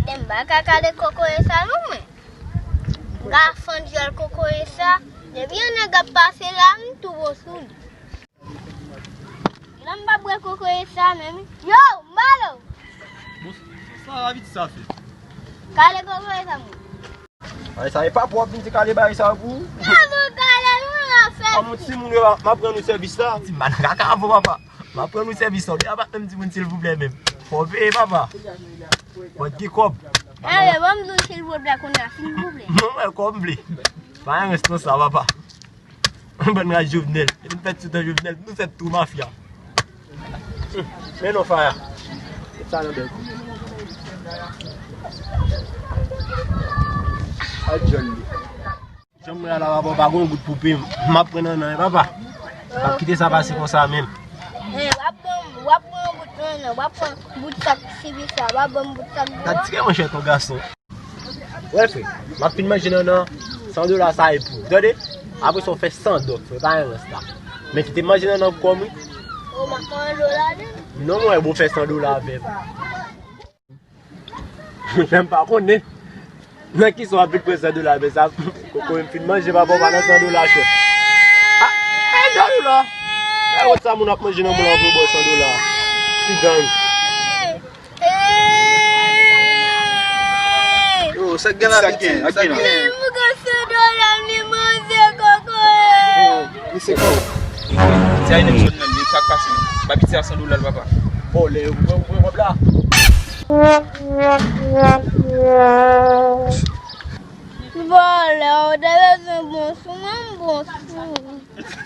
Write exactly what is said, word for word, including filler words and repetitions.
M pa ka kale kokoye sa non mwen. M ka fann dyòl kokoye sa. Depi yon nèg ap pase la, m tou bon sou li. Lè m pa bwè kokoye sa menm. Yo, Malo! Bon, sa David sa fè? Kale kokoye sa mwen. Ay, sa e pa pwòp vin di kale bagay sa pou ou. Kale nou la fè. Kòm yon timoun yo, m ap rann ou sèvis la. Ti man kaka avò papa. M ap rann ou sèvis la. Ou deja pa t menm timoun silvouplè menm. Fò w peye papa. Fò t gen kòb. Ale, ban m di w silvouplè kounye a, silvouplè. Non, mwen kòm vle. Pa yon responsab papa. Bann ras Jovenel. Depi n fèt sou tan Jovenel, nou fèt tou mafya. Hmm, men non, Faya. Sa nan bèl kou. A djòl li. Janm wè a la, papa, pa gon gout pou peye m. M ap pran nan nan, papa. M ap kite sa pase konsa menm. Hey, w ap pran, w ap pran bout nan nan, w ap pran bout sak sibi sa, w ap ban m bout sak. Gad tire monchè ton gason. Wè frè, m ap fin manje nannan, san dola sa e pou ou, tande? Apre sa w fè san dòt, frè, pa yon rès la. Men kite m manje nannan pou kò m, wi. O, m ap pran yon dola, wi. Non, mwen, bon, fè san dola avè m. Monchè, m pa konnen nan kisa w ap vin pran san dola, men sa, koko, m fin manje, papa, w pa nan san dola, chèf. A, e san dola. E wòt sa moun ap manje nan moun an pou l ba w san dola. Ti gang. Yo, sa k gen la, sa k gen, sa k gen la. Li manje kokoye. Misye kò. Se a nèg jòn nan, li sa k pase. Ba piti a san dola l, papa. Vòlè, ou pran, ou pran kòb la. Vòlè, ou te bezwen bon sou mwen, m bon sou ou.